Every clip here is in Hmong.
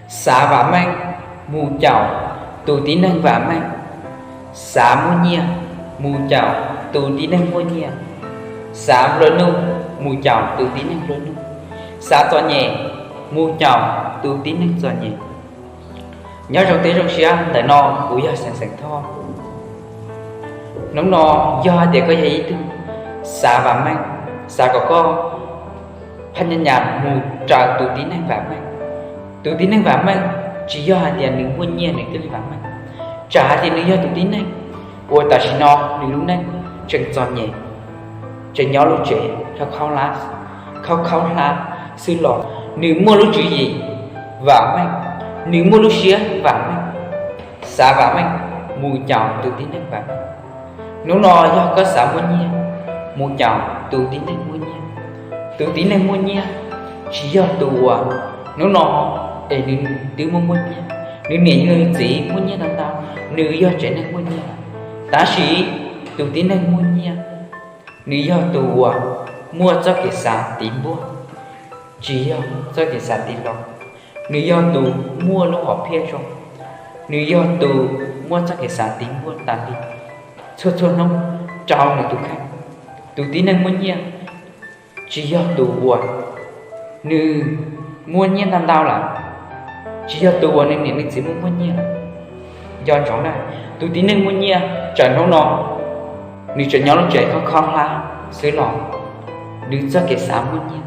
Xav vam meej mus caum tus tib neeg vam meej. Xav muaj nyiaj mus caum tus tib neeg muaj nyiaj. Xav nplua nuj mus caum tus tib neeg nplua nuj. Xav txom nyem mus caum tus tib neeg txom nyem. Nyob zoo teb zoo siab, ntawm no kuv yog Xeem Xeem Thoj. Hnub no yog hais tias koj yog ib tug xav vam meej, xav kom koj phaj nyaj nyas mus raws tus tib neeg vam meej. Tus tib neeg vam meej tsis yog hais tias nws muaj nyiaj nws thiaj li vam meej. Tsam hais tias nws yog tus tib neeg uas tam sim no nws lub neej tseem txom nyem, tseem nyob lub tsev khaub khaub hlab, khaub khaub hlab xwb los nws muaj lub tswv yim vam meej, nws muaj lub siab vam meej, xav vam meej mus caum tus tib neeg vam meej. Hnub no yog koj xav muaj nyiaj mus caum tus tib neeg muaj nyiaj. Tus tib neeg muaj nyiaj tsis yog tus uas hnub no es nws twb muaj muaj nyiaj, nws niam nws txiv muaj nyiaj ntau ntau, nws yog tsev neeg muaj nyiaj. Tab sis tus tib neeg muaj nyiaj, nws yog tus uas muaj txoj kev xav tiv npuaj, tsis yog txoj kev xav tiv hlo. Nws yog tus muaj lub hom phiaj zoo, nws yog tus muaj txoj kev xav tiv npuaj tas li txhua txhua hnub rau nws tus kheej. Tus tib neeg muaj nyiaj tsis yog tus uas nws muaj nyiaj ntau ntau lawm, tsis yog tus uas nws niam nws txiv muaj muaj nyiaj. Nco ntsoov na, tus tib neeg muaj nyiaj tsam hnub no nws tseem nyob lub tsev khaub khaub hlab xwb los nws txoj kev xav muaj nyiaj,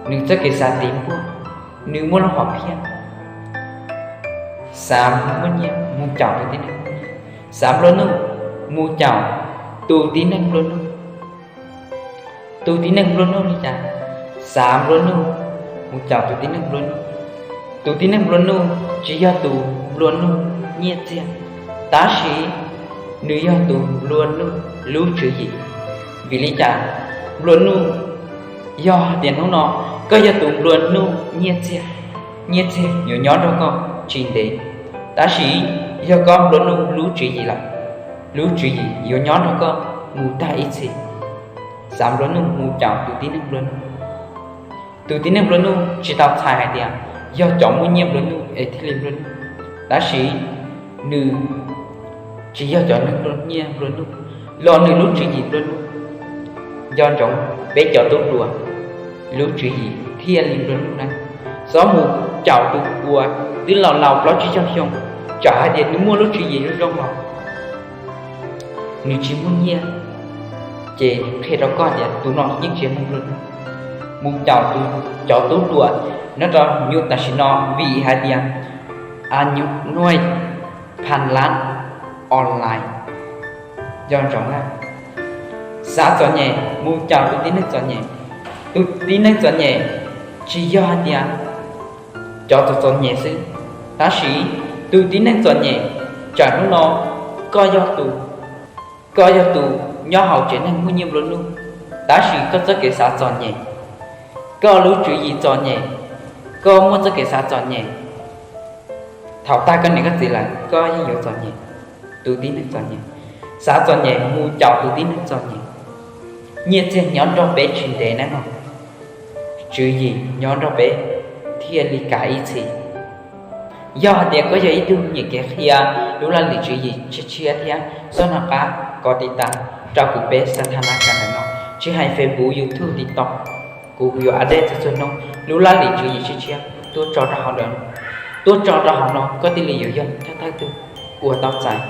nws txoj kev xav tiv npuaj, nws muaj lub hom phiaj. Xav muaj nyiaj mus caum tus tib neeg muaj nyiaj, xav nplua nuj mus caum tus tib neeg nplua nuj. Tus tib neeg nplua nuj li cas? Xav nplua nuj mus caum tus tib neeg nplua nuj. Tus tib neeg nplua nuj tsis yog tus nplua nuj nyiaj txiag, tab sis nws yog tus nplua nuj lub tswv yim. Vim li cas? Nplua nuj, yog hais tias hnub no koj yog tus nplua nuj nyiaj txiag, nyiaj txiag yuav nyob nrog koj tsis ntev, tab sis yog koj nplua nuj lub tswv yim lawm, lub tswv yim yuav nyob nrog koj mus tag ib txhis. Xav nplua nuj mus caum tus tib neeg nplua nuj. Tus tib neeg nplua nuj tsis tau txhais hais tias yog cov muaj nyiaj nplua nuj es thiaj li nplua nuj, tab sis nws tsis yog cov neeg muaj nyiaj nplua nuj los nws lub tswv yim nplua nuj. Nco ntsoov, peb cov tub hluas lub tswv yim thiaj li nplua nuj na. Txhob mus caum tus uas twb laus laus plaub tsib caug xyoo, tsam hais tias nws muaj lub tswv yim zoo zoo los nws tsis muaj nyiaj, ces qhia rau koj tias tus no yeej tsis yog neeg nplua nuj. Mus caum tus, cov tub hluas nyob rau nyuam tam sim no, vim hais tias a nyuj nuaj phan lab online. Nco ntsoov na, xav txom nyem mus caum tus tib neeg txom nyem. Tus tib neeg txom nyem tsis yog hais tias cov txom txom nyem xwb, tab sis tus tib neeg txom nyem, tsam hnub no koj yog tus, koj yog tus nyob hauv tsev neeg muaj nyiaj nplua nuj, tab sis koj txoj kev xav txom nyem, koj lub tswv yim txom nyem, koj muaj txoj kev xav txom nyem. Thaum tag koj niam koj txiv lawm koj yeej yuav txom nyem. Tus tib neeg txom nyem, xav txom nyem mus caum tus tib neeg txom nyem. Nyiaj txiag nyob nrog peb tsis ntev nawb mog, tswv yim nyob nrog peb thiaj li kav ib txhis. Yog hais tias koj yog ib tug nyiam kev qhia lub laj lim tswv yim tshiab tshiab thiab xob noj qab kov tiv tas rau kuv peb xa thaj na ka ntawm no, tsis hais Facebook, YouTube, TikTok, kuv yuav update txhua txhua hnub lub laj lim tswv yim tshiab tshiab tuaj tso rau hauv ntawm, tuaj tso rau hauv no koj thiaj li yuav yog thawj thawj tug uas tau txais